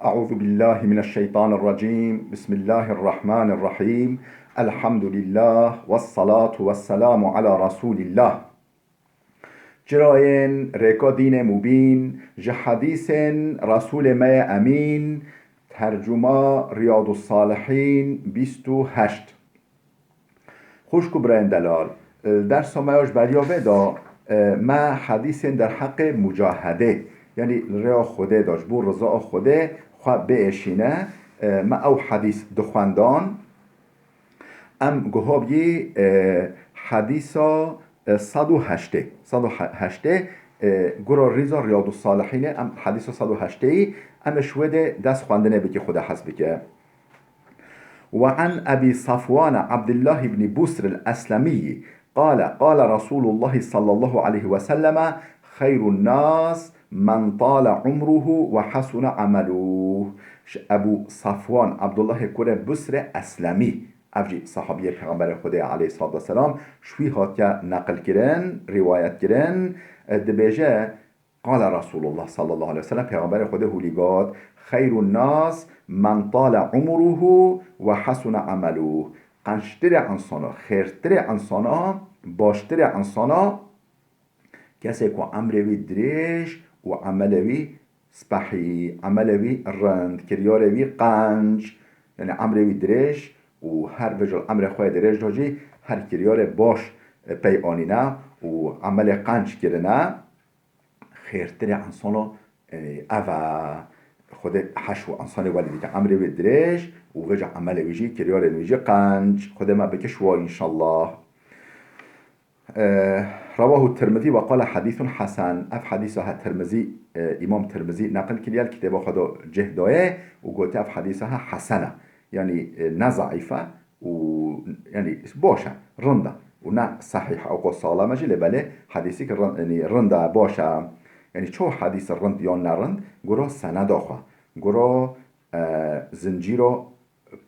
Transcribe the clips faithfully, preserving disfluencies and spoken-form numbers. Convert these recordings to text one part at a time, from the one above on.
أعوذ بالله من الشيطان الرجيم. بسم الله الرحمن الرحيم. الحمد لله والصلاة والسلام على رسول الله. Çirayên rêka dînê mubîn, ji hedîsên Resûlê me yê Emîn, tercuma Riyadus Salihîn bîst û heşt. Xwişk û birayên delal, li dersa me ya ji beriya vê de, e, me hedîsên derheqê mucahedê, yanî li rêya Xwedê de, ji bo rizaya Xwedê xwe biêşîne, e, me ew hedîs dixwendan. Em guha bî, e, hedîsa, e, sed û heştê, sed û heştê, e, gura rîza Riyadus Salihînê, em hedîsa sed û heştê yî, em ê ji wê de dest xwendinê bikî, Xwedê hez bike. وعن أبي صفوان عبد الله بن بسر الأسلمي قال: قال رسول الله صلى الله عليه وسلم: خير الناس من طال عمره وحسن عمله. Ji Ebû Safwan Abdullahê kurê Busrê Eslemî, ev jî sahabiyê Pêxemberê Xwedê aleyhissalatu vesselam, ji wî hatiye neqilkirin, rîwayetkirin, e, dibêje, قال رسول الله صلى الله عليه وسلم، Pêxemberê Xwedê hûlî got: خير الناس من طال عمره وحسن عمله. Qençtirê insana, xêrtirê insana, baştirê insana, kesê ku emrê wî dirêj û emelê wî spehî, emelê wî rind, kiryarê wî qenc, yanî emrê wî dirêj û her vêca emrê xwe yê dirêj de jî her kiryarê baş, e, pey anîne û emelê qenc kirine. Xêrtirê insana, e, ev e. Xwedê heş û insanê welî dike. Emrê wê dirêj û vêca emelê wî jî, kiryarên wî jî qenc. Xwedê me bike ji wa, înşallah. E, Rewahu Tirmizî ve qale hedîsun hesen. Ev hedîsa he Tirmizî, e, Îmam Tirmizî neqil kiriye, li kitêba xwe de cih daye û gotiye ev hedîsa he hesen e. Yanî, e, ne zeîf e, û, yanî, baş e, rind e û ne sehîh e, û saxlem e jî, lê belê hedîsek rind, yanî, rind e, baş e. Yanî, çawa hedîs rind yan ne rind, gura seneda xwe, gura, e, zincîra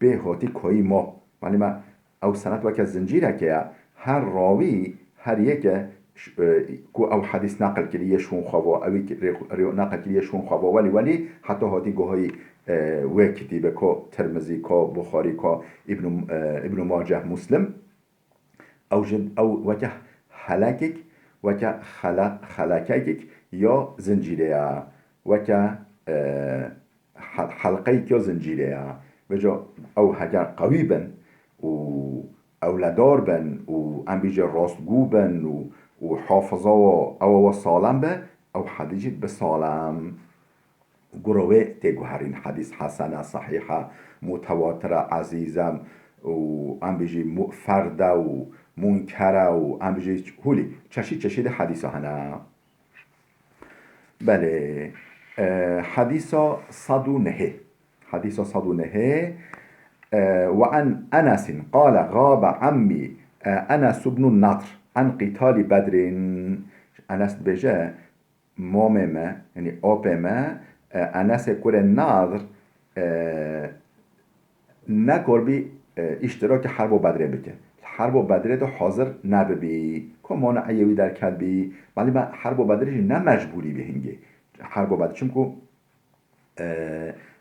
pê hatî kayî ma. Malî me, ew sened weke zincîreke ye, her rawî, her yeke ş-, e, ku ew hedîs neqil kiriye şûn xwe va, ewî ki-, rê-, rê-, neqil kiriye şûn xwe va, welî, welî, heta hatî guhayî, e, wê kitîbe, ka Tirmizî, ka Buxarî, ka Îbnû, e, Îbnû Maceh, Muslim. Ew jî, ew weke helekek, weke xele-, xelekekek ya zincîrê ye. Weke, e, he-, helqeyek ya zincîrê ye. Vêca ew heger qewî bin û ewledar bin û em bîjê rastgû bin û, û hafiza wa, ewa wa salem be, ew hedîs jî dibe salem. Gura wê tê guherîn, hedîs hesen e, sehîh e, mutewatir e, ezîz e û em bêjî mu-, ferd e û munker e û em bêjî hûlî çeşîd çeşîdê hedîsa hene. Belê, e, hedîsa sed û nehê. Hedîsa sed û nehê, e, وعن أنس قال: غاب عمي، e, أنس بن النضر عن قتال بدر. Enes dibêje, mamê me, yanî apê me, e, Enesê kurê Nadr, e, nekaribî, e, îştirakî herbo Bedrê bike. Li herbo Bedrê de hazir nebibî. Ku maneyê wî derket bî. Malî me herbo Bedrê jî ne mecbûrî bî hingê. Herbo Bedrê, çimku e,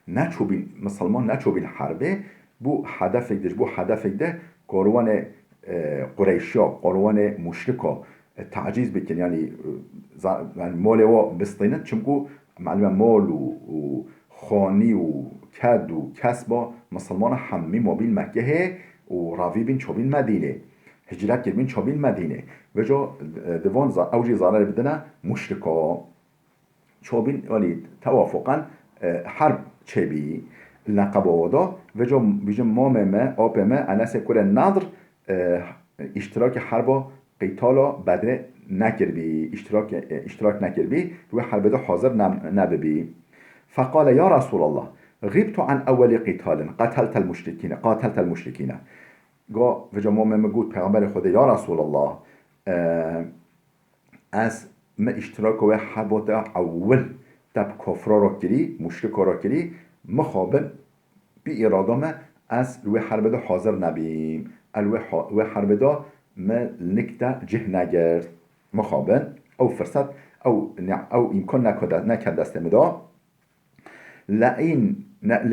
neçûbîn, misilman neçûbîn herbê, bû hedefek de, ji bo hedefek de karwanê, e, Qureyşiya, karwanê muşrika, e, tacîz bikin, yanî, e, za-, yanî molê wa bistînin, çimku malûm e mol û, û xanî û ked û kesba misilmana hemî mabîn Mekkehê û ravîbîn çabîn Medînê. Hicret kirbîn çabîn Medînê. Vêca, e, di van za-, ew jî zararê bidine muşrika. Çobîn, yanî tewafuqan, e, herb çêbî li neqeba we de. Vêca bîjim mamê me, apê me, Enesê kurê Nedr, e, îştirakî herba qîtala Bedrê nekiribî, îştirak, e, îştirak nekiribî, wê herbê de hazir ne-, nebibî. Feqale: Ya Resulallah, gîbtu an ewwelî qîtalin, qateltel muşrikîne, qateltel muşrikîne. Ga vêca mamê me got, Pêxemberê Xwedê, ya Resulallah, e, Ez, me îştiraka wê herba te ewil te bi kafira re kirî, muşrika re kirî, mixabin bi îrada me ez li wê herbê de hazir nebîm. Ez li wê ha-, wê herbê de me li nik te cih negirt. Mixabin ew firset, ew ne-, ew îmkan neke de-, neket destê min de. لئن،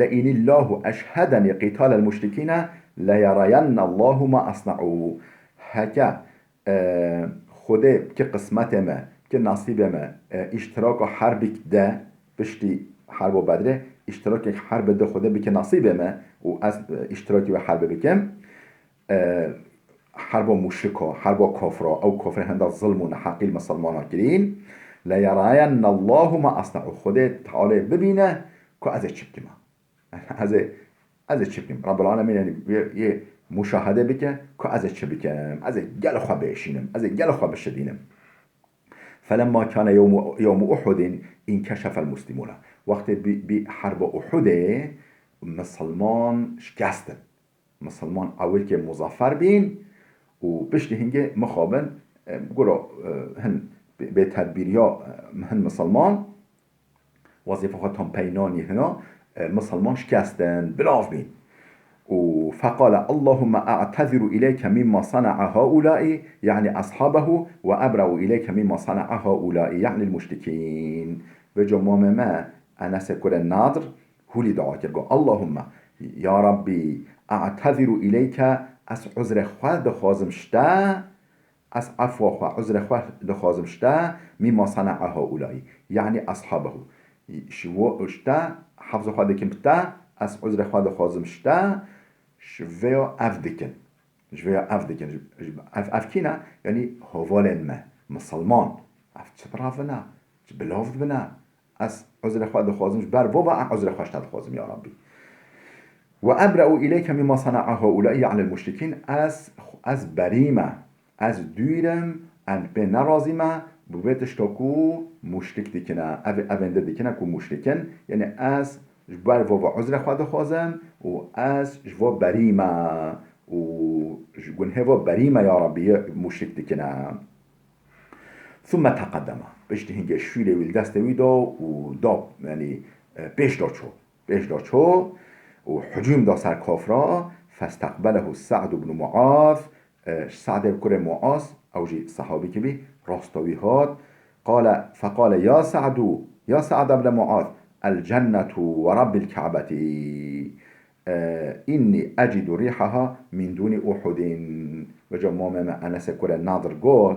لئن الله أشهدني قتال المشركين ليرين الله ما أصنع. Heke, e, Xwedê bike qismetê me, bike nasîbê me, e, îştiraka herbik de, piştî herbo Bedrê, îştirakek herbi de Xwedê bike nasîbê me û ez, e, îştirakî wê herbi bikim. E, herba muşrika, herba kafira, ew kafirê henda zilm û neheqî li misilmana kirîn. ليرين الله ما أصنع. Xwedê Teala bibîne ku ez ê çi bikim. Ez ê, ez ê çi bikim? Rabbul Alemin, yani, yê, yê muşahede bike ku ez ê çi bikim? Ez ê gel xwe bêşînim, ez ê gel xwe bişidînim. فلما كان يوم، يوم أحد انكشف المسلمون. Wextê bî, bî herba Uhudê, misilman şikestin. Misilman ewilkê muzaffer bîn û piştî hingê mixabin, e, gura, e, hin bê, bêtedbîriya, e, hin misilman, wezîfa xwe tam pey nanî hina, e, misilman şikestin, bilav bîn. û فقال: اللهم أعتذر إليك مما صنع هؤلاء، يعني أصحابه، وأبرأ إليك مما صنع هؤلاء، يعني المشركين. Vêca mamê me Enesê kurê Nadr hûlî dua kir, got: اللهم، ya Rabbî، أعتذر إليك، ez uzrê xwe dixwazim ji te, ez efwa xwe, uzrê xwe dixwazim ji te, مما صنع هؤلاء، يعني أصحابه. Ji wo, ji te, hefza xwe dikim bi te, ez uzrê xwe dixwazim ji te, ji vêya ev dikin. Ji vêya ev dikin. Ji, ji, ev, ev kî ne? Yanî hevalên me, misilman. Ev çi bira vine? Çi bilav dibine? Ez uzrê xwe dixwazim, ji ber vova ez uzrê xwe ji te dixwazim, ya Rabbî. وأبرأ إليك مما صنع هؤلاء، يعني المشركين. Ez, ez berî me, ez dûr im, em pê nerazî me, bi vê tişta ku muşrik dikine, ev, evên din dikine ku muşrik in. Yanî ez ji ber vova uzrê xwe dixwazim û ez ji vo berî me û ji gunhê vo berî me, ya Rabbî, yê muşrik dikine. ثم تقدم. Piştî hingê şûrê wî li destê wî da û da, yanî, e, pêş da çû. Pêş da çû û hucûm da ser kafra. فاستقبله سعد بن معاذ. E, Sa'dê kurê Muaz, ew jî sehabîkî bî, rasta wî hat. قال، فقال: يا سعد، يا سعد بن معاذ، الجنة ورب الكعبة، e, إني أجد ريحها من دون أحد. Vêca mamê me Enesê kurê Nadr got: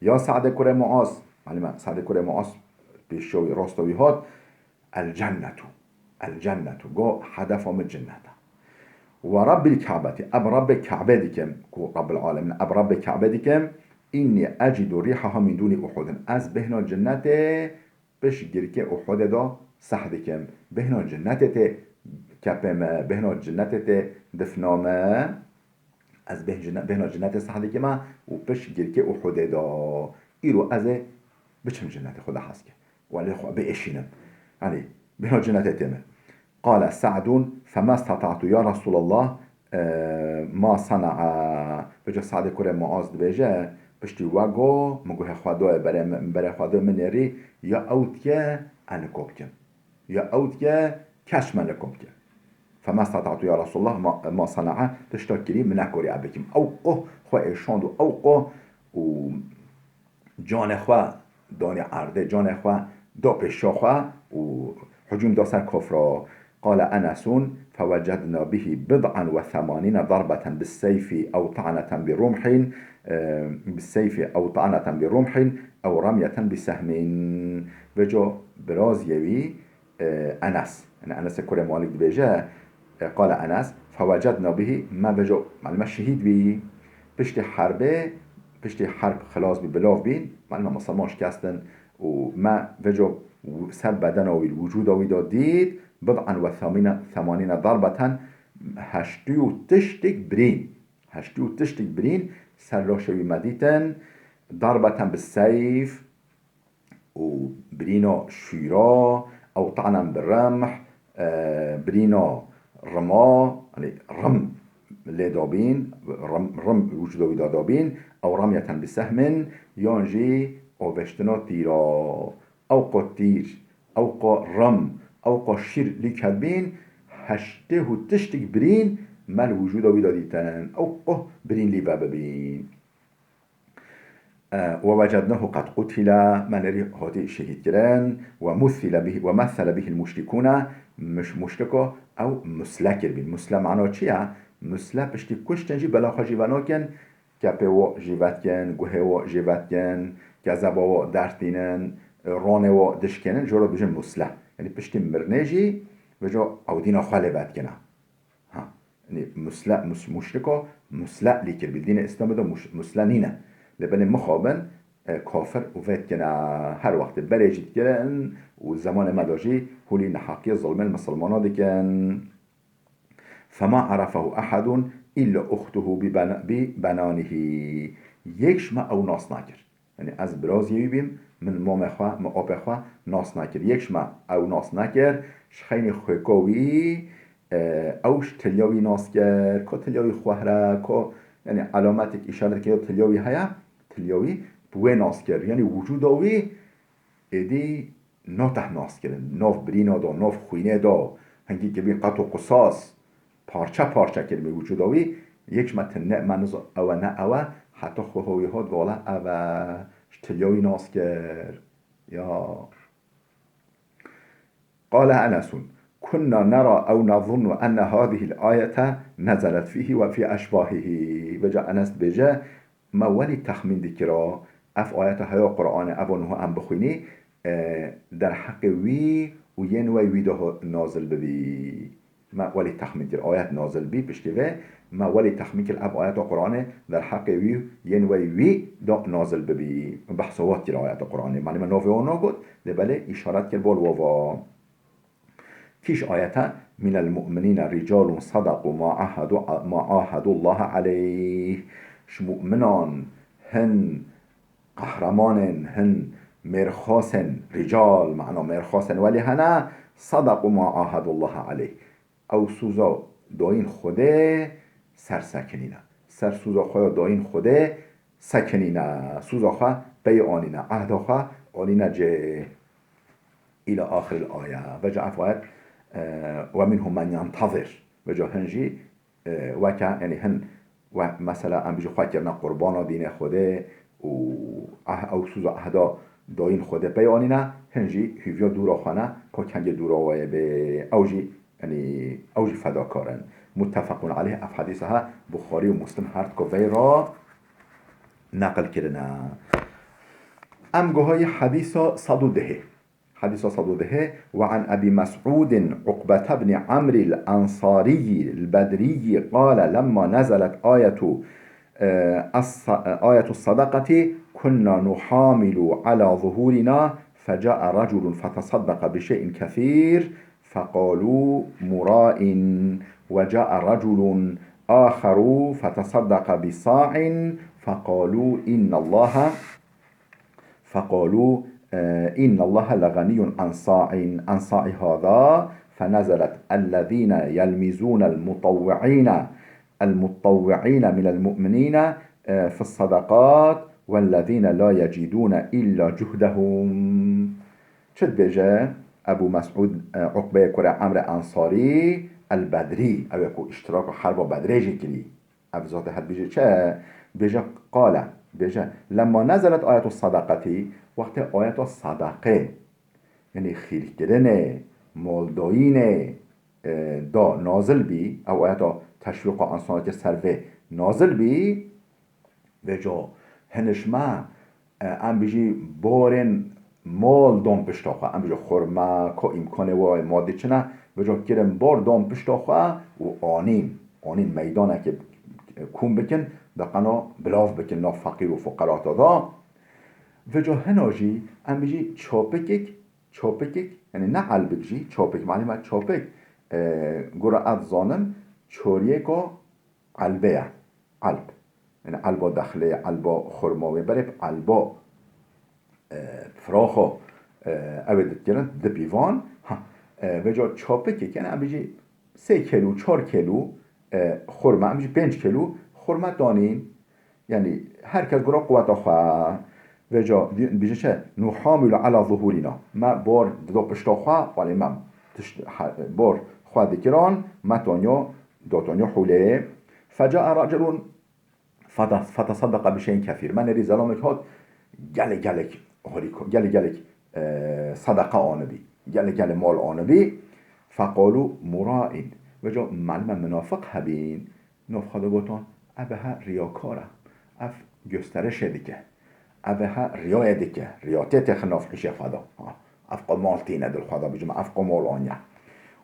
Ya Sa'dê kurê Muaz, malûm e, Sa'dê kurê Muaz pêşiya wî, rasta wî hat, الجنة، الجنة، go hedefa min cinnet e. ورب الكعبة، ev Rebbê Ke'bê dikim, ku Rebbul Alemin, ev Rebbê Ke'bê dikim, إني أجد ريحها من دون أحد. Ez bêhna cinnetê piş girkê Uhudê de seh dikim. Bêhna cinnetê tê kepê me, bêhna cinnetê tê difna me. Ez bêhn cinne-, bêhna cinnetê seh dikime û piş girkê Uhudê de. Îro ez ê biçim cinnetê, Xweda hez ke. Welê xwe biêşînim. Yanî, bêhna cinnetê tê me. قال سعد: فما استطعت يا رسول الله، e, ما صنع. Vêca Sa'dê kurê Muaz dibêje, piştî we got, min guhê xwe doye berê min, berê xwe doye min nêrî, ya ew dike, ez niko bikim. Ya ew dike, kes min niko bike. فما استطعت يا رسول الله ما، ما صنع، tişta kirî min nekorî ez bikim. Ew qoh xwe êşand û ew qoh û canê xwe danî erdê, canê xwe da pêşa xwe û hucûm da ser kafra. قال أنس: فوجدنا به بضعا وثمانين ضربة بالسيف أو طعنة برمح، e, بالسيف أو طعنة برمح أو رمية بسهم. Vêca biraziyê wî, e, Enes. Yanî Enesê kurê Malik dibêje, e, قال أنس: فوجدنا به، me vêca, malûm e, şehîd bî. Piştî herbê, piştî herb xilas bî, bilav bîn, malûm e, misilman şikestin û me vêca w-, ser bedena wî, li wicûda wî de dît, بضعا وثمانين، ثمانين ضربة، heştê û tiştik birîn. Heştê û tiştik birîn ser laşê wî me dîtin. ضربة بالسيف، û birîna şûra, أو طعنا بالرمح، e, birîna rima, yanî rim lê dabîn, rim, rim wicûda wî da dabîn, أو رمية بسهم، yan jî avêştina tîra. Ew qo tîr, ew qo rim, ew qo şîr lî ketbîn, heştê û tiştik birîn me li wicûda wî da dîtin. Ew qo birîn lî vebibîn. E, ووجدناه قد قتل, me nerî hatî şehîd kirin, ومثل به, ومثل به المشركون, muş-, muşriko ew musle kiribîn. Musle mana çi ye? Musle piştî kuştin jî bela xwe jî venakin, kepê wo jî vedikin, guhê wo jî vedikin, kezeba wo dertînin, ronê wo dişkênin, ji ro dibêjin musle. Yanî piştî mirinê jî vêca ew dîna xwe lê vedikine. Ha, yanî musle, mus-, muşriko musle lî kiribî. Dînê Îslamê de muş-, musle nîne. Lê belê mixabin, e, kafir û vê dikine, her wextê berê jî dikirin û zemanê me de jî hûlî neheqiyê zilmên misilmana dikin. فما عرفه أحد إلا أخته ببن-، ببنانه. Yek ji me ew nas nakir. Yanî ez birazê wî bîm, min mamê xwe, min apê xwe nas nakir. Yek ji me ew nas nakir, ji xeynî xwêka wî, e, ew ji tiliya wî nas kir, ka tiliya wî xwehr e, ka, yanî elametek, îşaretek ya tiliya wî heye, tiliya wî bi wê nas kir. Yanî wicûda wî êdî nateh nas kirin. Nav birîna da, nav xwînê da, hingî kiribîn qet û qisas, parçe parçe kiribî wicûda wî, yek ji me tune, me niza ew e ne ew e, heta xweha wî hat vala ev e, ji tiliya wî nas kir. Ya. قال أنس: كنا نرى أو نظن أن هذه الآية نزلت فيه وفي أشباهه. Vêca Enes dibêje, me welî texmîn dikira, ev ayeta heya Qur'anê, ev niha em bixwînî, e, derheqê wî û yên wey wî de ho-, nazil bibî. Me welî texmîn kir, ayet nazil bî, piştî vê me welî texmîn kir, ev ayeta Qur'anê derheqê wî, yên wey wî de nazil bibî. Behsa wat kir ayeta Qur'anê. Malê me navê wan nagot, lê belê îşaret kir bol wa va. Kî ji ayete, "من المؤمنين رجال صدقوا ما عاهدوا، ما عاهدوا الله عليه." Ji mu'minan hin qehremanên, hin mêrxasên, rical, mana mêrxasên welî hene, "صدقوا ما عاهدوا الله عليه." Ew sûza dayîn Xwedê ser sekinîne. Ser sûza xwe ya dayîn Xwedê sekinîne. Sûza xwe pey anîne. Ehda xwe anîne cê. Îla axiril aye. Vêca ev ayet, e, "ومنهم من ينتظر." Vêca hin jî, e, weke, yanî hin, we, mesela, em bijî xwe kirine qurbana dînê Xwedê û eh-, ew sûza ehda dayîn Xwedê pey anîne, hin jî hîviya dûra xwe ne, ka kengê dûra wê bê. Ew jî, yanî, ew jî fedakar in. متفق عليه, ev hedîsa he Buxarî û Muslim her dika vey re neqil kirine. Em guhayî hedîsa sed û dehê. Hedîsa sed û dehê, "وعن أبي مسعود عقبة بن عمرو الأنصاري البدري قال لما نزلت آية، آه، الص-، آية الصدقة كنا نحامل على ظهورنا فجاء رجل فتصدق بشيء كثير فقالوا مراء وجاء رجل آخر فتصدق بصاع فقالوا إن الله" فقالوا، آه، إن الله لغني عن صاع، عن صاع هذا، فنزلت: الذين يلمزون المطوعين، المطوعين من المؤمنين، آه، في الصدقات، والذين لا يجدون إلا جهدهم. Çi dibêje Ebû Mesûd, e, Uqbeyê kurê Emrê Ensarî El-Bedrî, ew ê ku îştiraka herba Bedrê jî kirî. Ev zate hel bêje çi? Bêje, qale, bêje, "Lemma nezelet ayetu sadaqetî", wextê ayeta sadaqê, yanî xîrkirinê, moldayînê, e, da nazil bî, ew ayeta teşwîqa ensana kir ser vê nazil bî, vêca hiniş me, e, em bijî borên mol don pişta xwe, em bijî xurme, ko îmkanê wê madî çi ne, vêca kirin bor don pişta xwe û anîn, anîn meydanekê kûm bikin, de qena bilav bikin nav feqîr û fuqerata da. Vêca hina jî em bijî çapikik, çapikik, yanî ne elbik jî, çapik, malê me çapik, e, gura ez zanim, çoriyêka elbê ye. Elb. Yanî elba dexlê, elba xurma wê berê, elba, e, firaxa, e, ew ê dikirin, di pîvan. Ha, e, vêca çapikê, yanî em bijî sê kêlû, çar kêlû, e, xurma, em bijî pênc kêlû xurma danîn. Yanî her kes gura quweta xwe. Vêca dî-, bijî çi? "Nuhamilu ala zuhurina." Me bor dido pişta xwe, walê me tişt, ha, bor xwe dikiran, me tonyo, do tonyo hûlê. Fecae racilun, Fata-, fatasaddaqa bi şeyin kethîr. Me nerî zelamek hat, gelek, gelek harîka, gelek, gelek, e, sedeqa anibî. Gelek, gelek mal anibî. Feqalû mura'in. Veca malime munafiq hebîn. Nav xwe de gotan, "Ev he riyakar e. Ev gösterişê dike. Ev he riyayê dike. Riyatê têxe nav hîşê xwe de. Ha, ev qo mal tîne dil xwe de, bicim, ev qo mal aniye."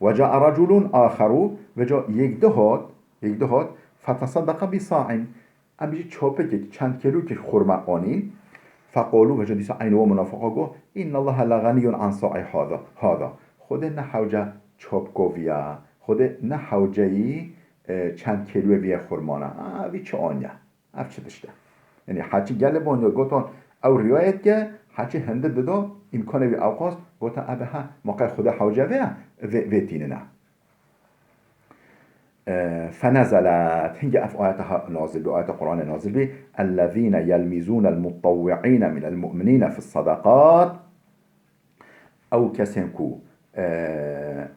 Ve ca'a raculun axeru, veca yek di hat, yek di hat, fetasaddaqa bi sa'in. Em jî çapikek, çend kêlûkek xurma anîn. Feqalû, veca dîsa eynî wa munafiqa got, "Innallaha la ganiyyun an sa'i hada, hada." Xwedê ne hewce çapka viya. Xwedê ne hewceyî, e, çend kêlûyê viya xurmana. A, vî çi aniye? Ev çi tişt e? Yanî heçî gelê baniya gotan ew riyayê dike, heçî hindi dida, îmkanê wî ew qas, gota, "Ebe he, ma qey Xwedê hewce vê, vê, vê tînine." E, fenezelet, hingê ev ayeta ha-, nazil bî, ayeta Qur'anê nazil bî, "Ellezîne yelmîzûnel muttewwi'îne minel mu'minîne fis sadaqat." Ew kesên ku, e,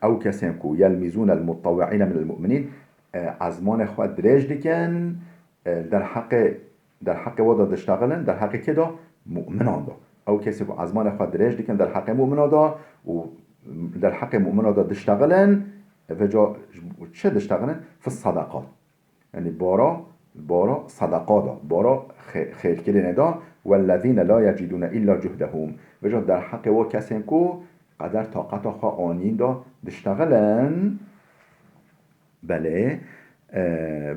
ew kesên ku yelmîzûnel muttewwi'îne minel mu'minîn, e, ezmanê xwe dirêj dikin, e, derheqê, derheqê we de diştexilin, derheqê kê de? Mu'minan de. Ew kesê ku ezmanê xwe dirêj dikin derheqê mu'mina de û derheqê mu'mina de diştexilin, veca çi diştexilin? Fi sadaqat. Yanî bara, bara sedeqa da, bara xê-, xêrkirinê da. "Wellezîne la yecidûne îlla cuhdehum." Veca derheqê wa kesên ku qeder taqeta xwe anîn da diştexilin. Belê, e,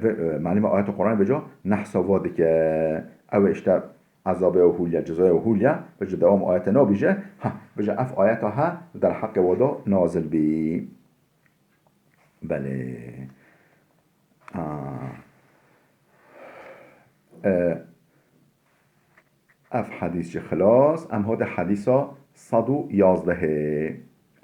ve, e, malûm e ayeta Qur'anê veca nehsa va dike. Ew ê işte ezabê ew hûlya, cezaya ew hûlya, veca dewam ayete nabîje. Ha, veca ev ayeta ha derheqê wa da nazil bî. Belê. A. E, ev hedîs jî xilas. Em hate hedîsa sed û yazdehê.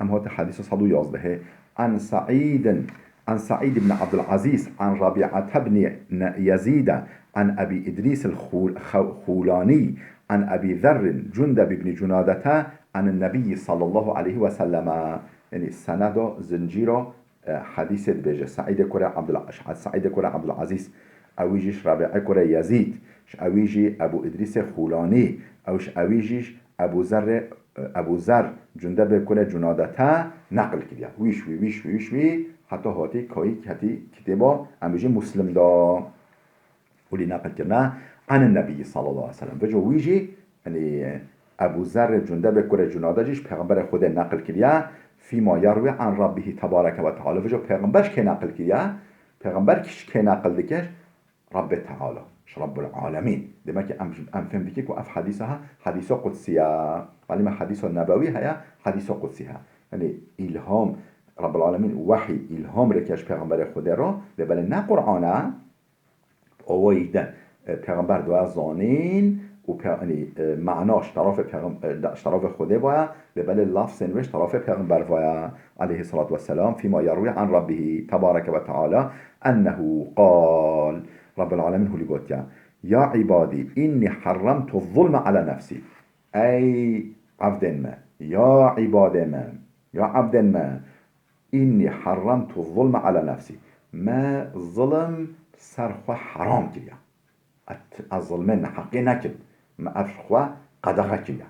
Em hate hedîsa sed û yazdehê. An Saîdin, an Saîd ibn Abdulaziz, an Rabi'ate bni Ne-, Yezîde, an Ebî Îdrîs el-Xûl-, Xew-, Xûlanî, an Ebî Zerrin Cundeb ibn Cunadete, an Nebiyyi sallallahu aleyhi ve selleme. Yanî seneda zincîra e, hedîsê dibêje, Seîdê kurê Abdul-, Seîdê kurê Abdulazîz, ewî jî ji Rabi'ê kurê Yezîd, ji ewî jî Ebû Îdrîsê Xûlanî, ew ji ewî jî ji Ebû Zerrê, e, Ebû Zer Cundebê kurê Cunadete neqil kiriye. Wî ji wî, wî ji wî, wî ji wî, heta hatî kayî hetî kitêba, em bêjin Muslim da. Û lî neqil kirine, anin Nebiyyi sallallahu aleyhi ve sellem. Veco wî jî, yanî, Ebû Zerrê Cundebê kurê Cunade jî ji Pêxemberê Xwedê neqil kiriye, fîma yerwî an Rabbihî tebareke ve teala. Veco Pêxember ji kê neqil kiriye? Pêxember ji kê neqil dike? Rabbê Teala, ji Rabbul Alemîn. Demek ki em, em fêm dikin ku ev hedîsa ha, hedîsa qudsî ye. Malûm e hedîsa nebewî heye, hedîsa qudsî heye. Yanî îlham, Rabbul Alemîn wehî, îlham rêke ji Pêxemberê Xwedê re, lê belê ne Qur'an e, Awayî de, e, Pêxember daye zanîn û pe-, yanî, e, mana ji terafê pêxem-, e, de, ji terafê Xwedê vaye, lê belê lafzên wê ji terafê Pêxember vaye, aleyhissalatu vesselam, fîma yerwî an Rabbihî tebareke ve teala, ennehu qal, Rabbul Alemîn hûlî gotiye, "Ya îbadî, înnî herremtu zulme ala nefsî." Ey evdên me, ya îbadê me, ya evdên me, "Înnî herremtu zulme ala nefsî." Me zilim ser xwe heram kiriye. Et-, ez zilmê neheqî nekim. Me ev ji xwe qedexe kiriye.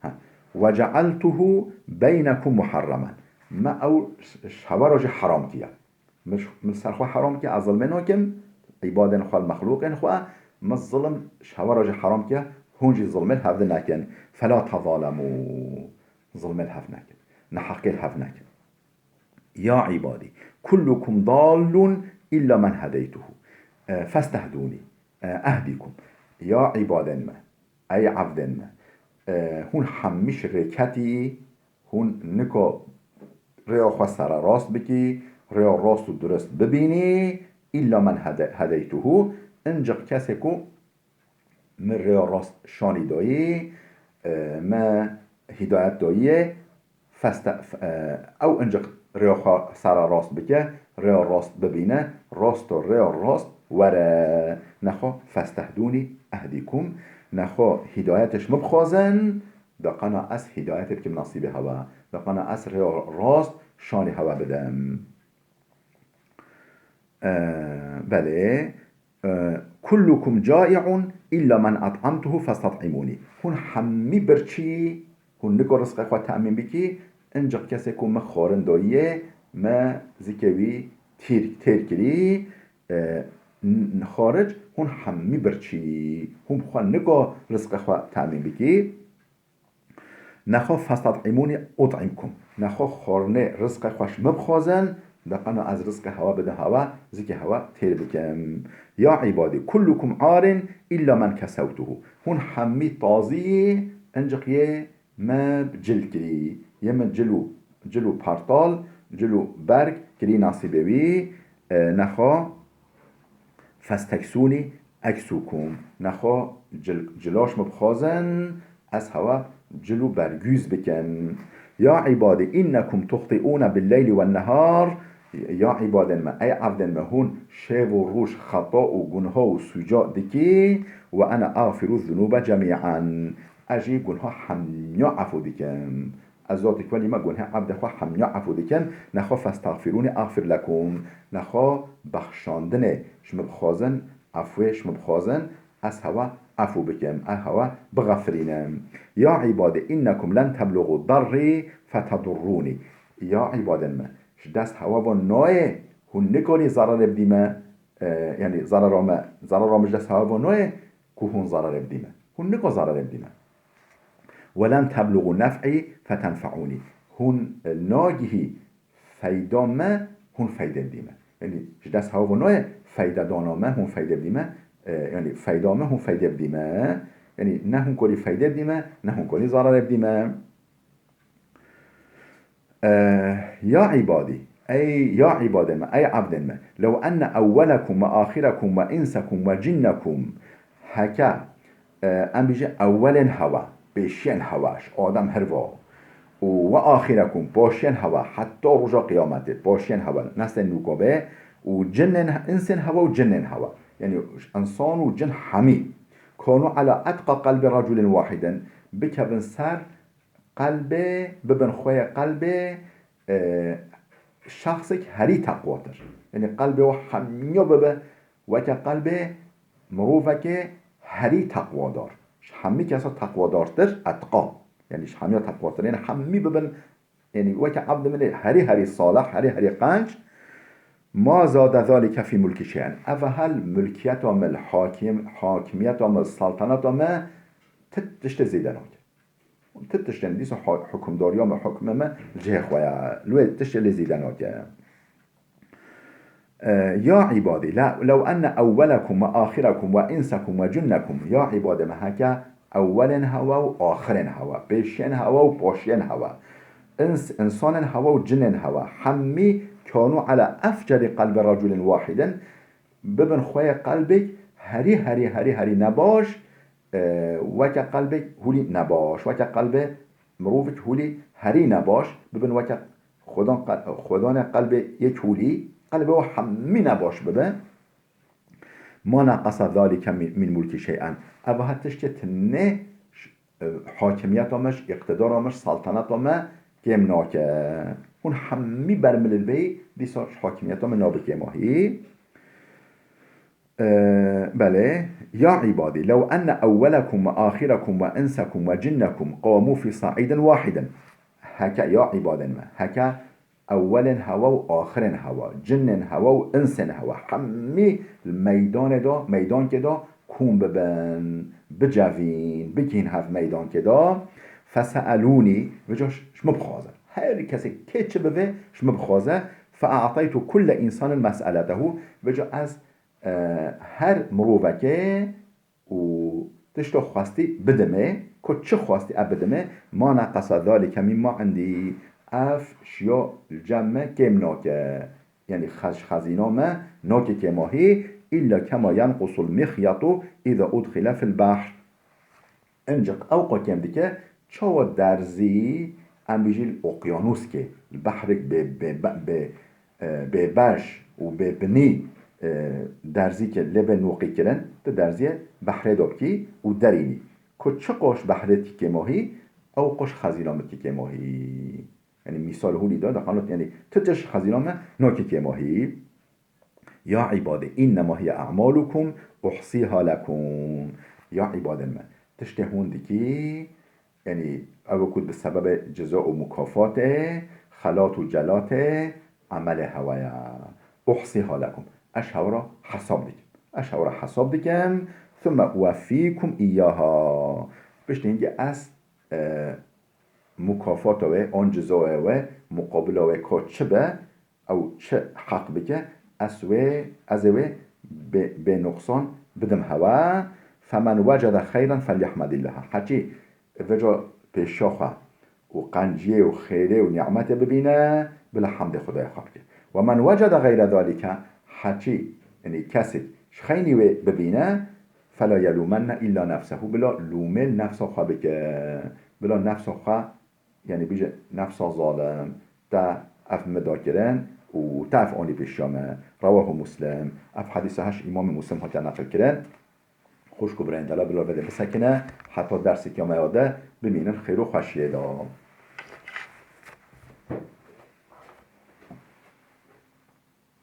Ha. "Ve cealtuhu beynekum muharremen." Me ew ş-, ji hewe re jî heram kiriye. Min ş-, min ser xwe heram kiriye, ez zilmê nakim, îbadên xwe, mexlûqên xwe, min zilim ji hewe re jî heram kiriye, hûn jî zilmê li hevdin nekin. "Fela tezalemû." Zilmê li hev nekin. Neheqî li hev nekin. "Ya îbadî, kullukum dallun illa men hedeytuhu. E, festehdûnî, e, ehdîkum." Ya îbadên me, ey evdên me, e, hûn hemî ji rêketî, hûn nika rêya xwe sererast bikî, rêya rast û durist bibînî, illa men hede-, hedeytuhu, inciq kesê ku min rêya rast şanî dayî, e, me hîdayet dayî, feste-, f-, e, ew inciq rêya xwe sera rast bike, rêya rast bibîne, rasto rêya rast were. Nexwe festehdûnî ehdîkum, nexwe hîdayetê ji min bixwazin, daqana ez hîdayetê bikim nasîbê hewe, daqana ez rêya rast şanî hewe bidim. E, belê, E, "Kullukum cai'un illa men at'amtuhu festat'imuni." Hûn hemî birçî, hûn niko rizqê xwe temîn bikî, inciq kesê ku min xwarin dayiyê, me zikê wî tîr, têr kirî, e, n-, xaric hûn hemî birçî, hûn bi xwe niko rizqê xwe temîn bikî. Nexwe "festat'imûnî ut'imkum." Nexwe xwarinê rizqê xwe ji min bixwazin, de qena ez rizqê hewa bidim hewa, zikê hewa têr bikim. "Ya îbadî, kullukum arin illa men kesewtuhu." Hûn hemî tazî yê, inciq yê me cil kirî. Yê me cil û, cil û partal, cil û berg kirî nasîbê wî. E, nexwe "Festeksûnî eksukum." Nexwe cil-, cila ji min bixwazin, ez hewa cil û bergûz bikim. "Ya îbadî, innekum tuxti'ûne bil-leyli wen-nehar." Ya îbadên me, ey evdên me, hûn şev û roj xeta û gunha û sûca dikî, "we ene axfiru zunûbe cemî'en." Ez jî gunha hemya efû dikim. Ez zotî ku welî me gunhê evdê xwe hemya efû dikim, nexwe "festaxfirûnî axfir lekum." Nexwe bexşandinê ji min bixwazin, efûyê ji min bixwazin, ez hewa efû bikim, ez hewa bixefirînim. "Ya îbadî, innekum len tebluxû darrî fetedurrûnî." Ya îbadên me, ji dest hewa van nayê, hûn nikarî zererê bidî me, e, yanî zerera me, zerera min ji dest hewa van nayê ku hûn zererê bidî me. Hûn nika zererê bidî me. "Welen tebluğu nef'i fetenfe'ûnî." Hûn, e, nagihî feyda me, hûn feyde bidî me. Yanî ji dest hewa nayê feyde dana me, hûn feyde bidî me. E, yanî feyda me, hûn feyde bidî me. Yanî ne hûn korî feyde bidî me, ne hûn korî zararê bidî me. E, "Ya îbadî", ey ya îbadên me, ey evdên me, "lew enne ewwelekum ve axirekum ve insekum ve cinnekum", heke, e, em bêjin ewwelên hewa, pêşiyên hewa, ji Adem hirva, û "ve axirekum", paşiyên hewa, heta roja qiyametê, paşiyên hewa, neslên nûka be, û cinên, insên hewa û cinên hewa, yanî însan û cin hemî, "kanu ala etqa qelbi raculin wahidin", bikevin ser qelbê, bibin xweyê qelbê, e, şexsek herî teqwatir. Yanî qelbê we hemiya bibe weke qelbê mirovekê herî teqwadar. Ji hemî kesa teqwadartir, etqa. Yanî ji hemiya teqwatir. Yanî hemî bibin, yanî weke evdê min ê herî herî salih, herî herî qenc. "Ma zade zalike fî mulkî şey'en." Ev hel mulkiyeta min, hakim-, hakimiyeta min, saltanata min ti tiştê zêde nake. Ti tiştên dîsa hu-, hukimdariya me, hukmê me li cihê xwe ye. Li wê tiştê lê zêde nake. E, "Ya îbadî, le-, lew enne ewwelekum ve axirekum ve insekum ve cinnekum." Ya îbadê me, heke ewwelên hewa û axirên hewa, pêşiyên hewa û paşiyên hewa, ins-, însanên hewa û cinên hewa, hemî "kanu ala efceri qelbi raculin wahidin", bibin xweyê qelbek herî, herî, herî, herî nebaş, e, weke qelbek hûlî nebaş, weke qelbê mirovek hûlî herî nebaş, bibin weke xwedan qe-, xwedanê qelbê yek hûlî, qelbê we hemî nebaş bibe. "Ma neqese zalike min, min mulkî şey'en." Ev ha tiştê tinê ş-, e, hakimiyeta me, ji îqtidara me, ji saltanata me kêm nake. Hûn hemî ber min li bêyî, dîsa ji hakimiyeta me nabe kêmahî. Ee, belê. "Ya îbadî, lew enne ewwelekum ve axirekum ve insekum ve cinnekum qamu fî sa'idin wahidin." Heke, ya îbadên me, heke ewwelên hewa û axirên hewa, cinên hewa û insên hewa, hemî li meydanê de, meydankê de kom bibin, bicevîn, bigihîn hev meydankê de, "feseelûnî", vêca ji min bixwazin. Her kesê kê çi bivê, ji min bixwaze, "fe'ateytu kulle insanin mes'eletehu", vêca ez e, her mirovekê û tişta xwestî bidimê, ku çi xwestî ev bidimê, "ma neqese zalike mimma indî", ev şiya li cem me kêm nake. Yanî xez-, xezîna me nake kêmahî, "illa kema yenqusul mixyatu iza udxile fil behr." Inciq ew qo kêm dike, çawa derzî, em bêjî li oqyanûskê, li behrek bê, bê, bê, bê, e, bêberj û bêbinî, e, derzî ke lê bê noqî kirin, tu derziyê behrê de bikî û derînî. Ku çi qoş behrê dikî kêmahî, ew qoş xezîna min dikî kêmahî. Yanî mîsal hûlî da, dexanot, yanî tu tişt xezîna me nake kêmahî. Ya ibadî, innema hiye a'malukum uhsiha lekum. Ya ibadên me, tiştê hûn dikî, yanî ew ku bi sebebê ceza û mukafatê, xelat û celatê emelê hewe ye. Uhsiha lekum. Ez hewe re hesab dikim. Ez hewe re hesab dikim. Thumme uweffîkum iyyaha. Piştî hingî ez, e, mukafata wê, an cezaya wê, muqabila wê ka çi be, ew çi heq bike, ez wê, ez ê wê bê, bê nuqsan bidim hewe. Femen wecede xeyran felyehmedillaha. Heçî vêca pêşiya xwe û qenciyê û xêrê û nîmetê bibîne, bila hemdê Xwedayê xwe bike. Ve men wecede xeyre zalike, heçî, yanî kesek ji xeynî wê bibîne, fela yelûmenne îlla nefsehu, bila lûmê li nefsa xwe bike. Bila nefsa xwe, yanî bîje, nefsa zalim, te ev min da kirin û te ev anî pêşiya me. Rewahu Muslim. Ev hedîsa heş Îmamê Muslim hatiye neqil kirin. Xwişk û birayên delal, bila vê de bisekine, heta derseke me ya de bimînin xêr û xweşiyê de.